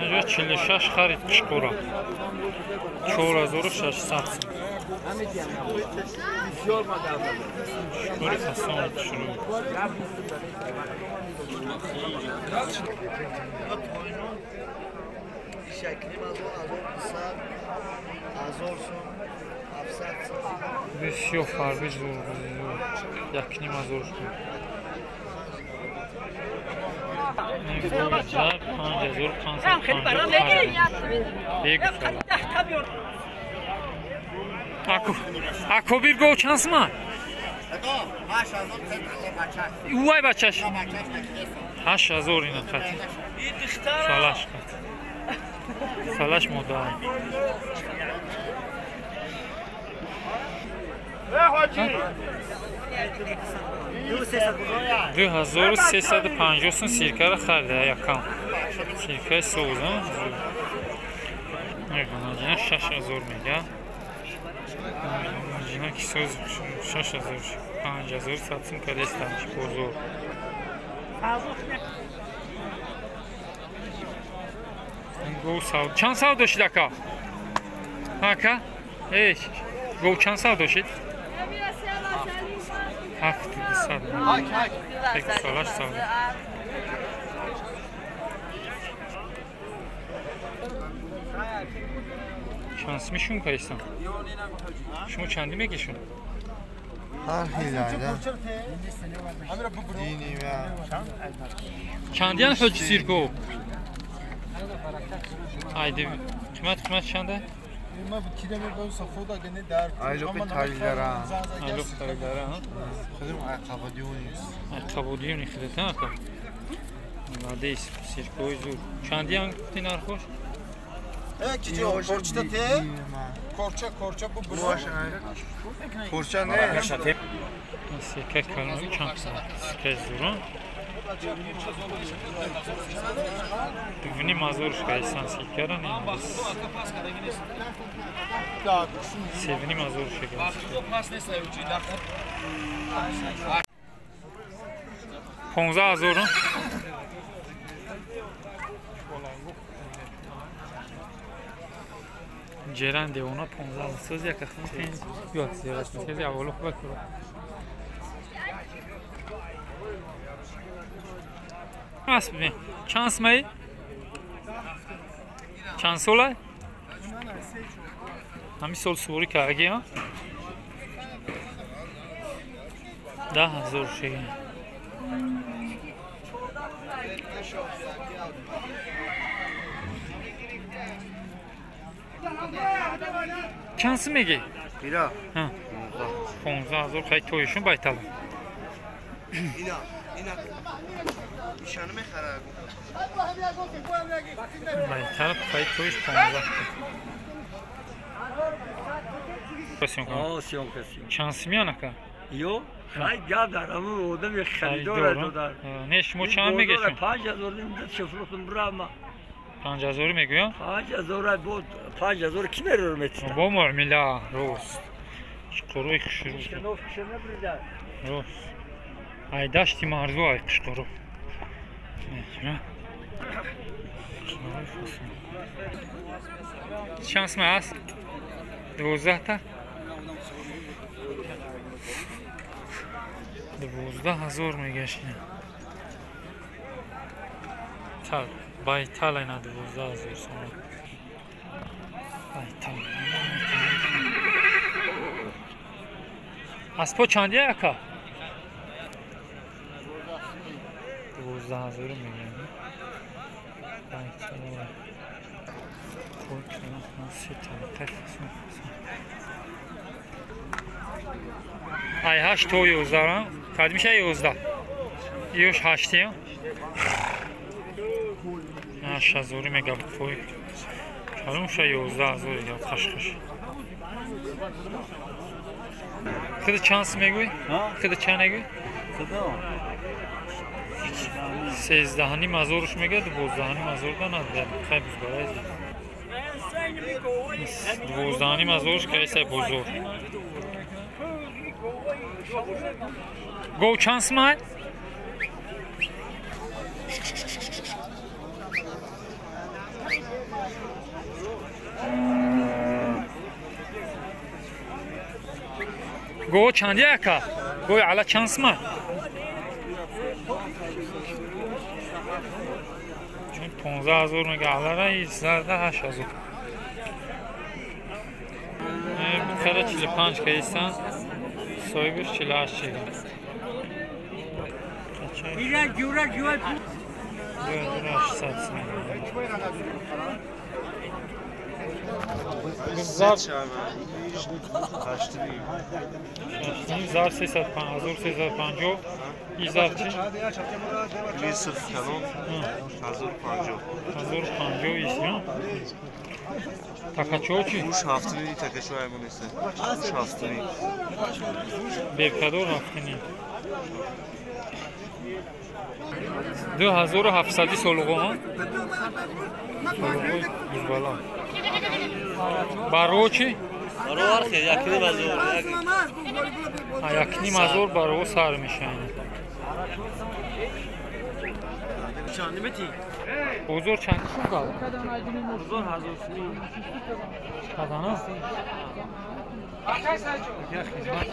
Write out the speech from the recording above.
Инҷо 46 харид қишқура. 4600 сум. Шукури фасон шурӯъ. Бисёр фарби зур, 1,5 ҳазор шуд. 5550. Акобир гов чанд сума? Увай бачаш 8000 ина хат. Салаш хат. Салаш модар. 2350 сум сиркаро харида якам. Сиркаи соз, а? 6000 мега. Ҷина ки соз 6000, 5100 сум кадестанч бозор. Гов сав. Чанд сав дошид ака? Ака? Эй, гов чанд сав дошид? 7200. Пек солаш сав. Чанд сумишун кайсан? Шумо чанди мегишун? Ҳар хел. Чандиян ҳоҷи сирко? Айди қимат қимат чанда? Айлуқи таллара. Айлуқи таллара, ҳа? Худим айқабодиони. Айқабодиони худата ака. Молодец, сиркои зур. Чандиян гуфти нархош? Корча те? Корча, корча бу бу. Корча не? Сирка калони чанд? Сиркаи зур, ҳа? 2,5 ҳазор кайсан сиркара не? 3,5 ҳазор шекар. 15 ҳазор. Ҷеран девона 15 ҳазор. Соз яка хун ёд зераш тези аввало хуба кура. Асп бибин. Чанд сумаи? Чанд сола? Ҳамин сол суворӣ кардаги, ҳа? 10 000 шега. Чанд сум мегӣ? Ира. 15 000 хай тоишун байтала. Ина, ина. Ишаны мехара. Байтала хай тоиш 15. Чанд сумиян ака? Ё, хай гап дар ҳамун одами харидора додар. Не, шумо чанд мегешун? 5000 дим чефрутум брама. 5000 мегӯям? 5000 бо 5000 ки мерор метида? Бо муомила рост. Қишқурои хушрӯ. Рост. Ай дашти марзу ай қишқуро. Чанд сума аст? 12 та? 12 000 мегашт. Тал, байтал ина 12 000 сомон. Байтал. Аспо чандия ака? 12 000 мегӯям. Байтал. Се табақа фасон фасон. Ай 8 то 11 кадмиша 11. Ёш ҳаштия? 8000 мега фой. Калонша 11 000 гап хашхаш. Хиди чанд сум мегӯй? Хиди чанд мегӯй? 13,5 ҳазоруш мега, 12,5 ҳазор да надида. Хай бузбарай. 12,5 ҳазоруш кайсай бозор. Гов чанд сумай? Го чанди ака? Гои ала чанд сма? Чун 15 000 мега алара и зарда 8 000. Бухара 45 кайсан, соҳибаш 48 чига. 2800 сом. Зар 350, и зар чи? Миср калон 1050. 1050 исё. Такачо чи? Уш ҳафтини такачо аймон нест. Уш ҳафтини. Беркадор ҳафтини. 2700 солуғо, ҳа? Солуғои гузбала. Баро чи? Баро архе, 1,5 ҳазор. 1,5 ҳазор баро сар мешавад. Бозор чанд шуд гал? Бозор 1000 сум. Кадана? Я хизмат.